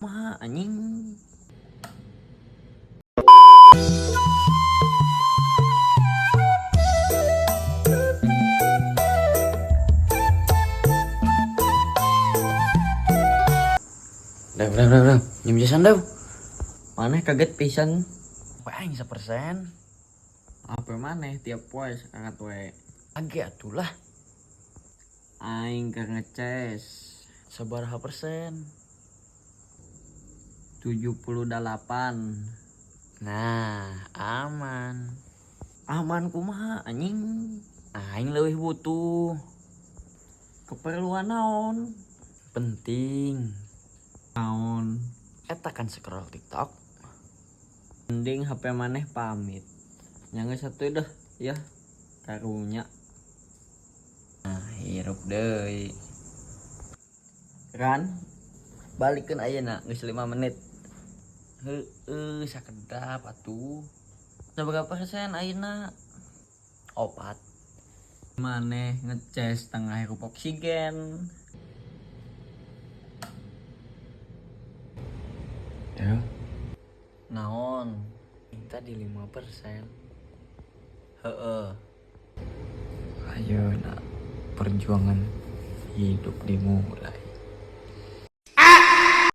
Mah anjing. Dew, dew, dew, dew. Nyem jasan, dew. Maneh kaget pisan. HP aing 1%. HP maneh tiap poe sakangat we. Age atulah. Aing keur ngeces. Sabaraha persen? 78. Nah, aman. Aman kumaha anjing? Aing leuwih butuh. Keperluan naon? Penting. Naon? Eta kan scroll TikTok. Mending HP maneh pamit. Nya geus atuh dah ya. Karunya. Nah, hirup deui. Ran, balikeun ayeuna geus 5 menit. Heueuh, sakedap atuh. Sabaraha persen ayeuna? 4. Maneh ngeces tengah hirup oksigen. Ya. Naon? Tadi 5%. Heeh. Ayo nak, perjuangan hidup dimulai.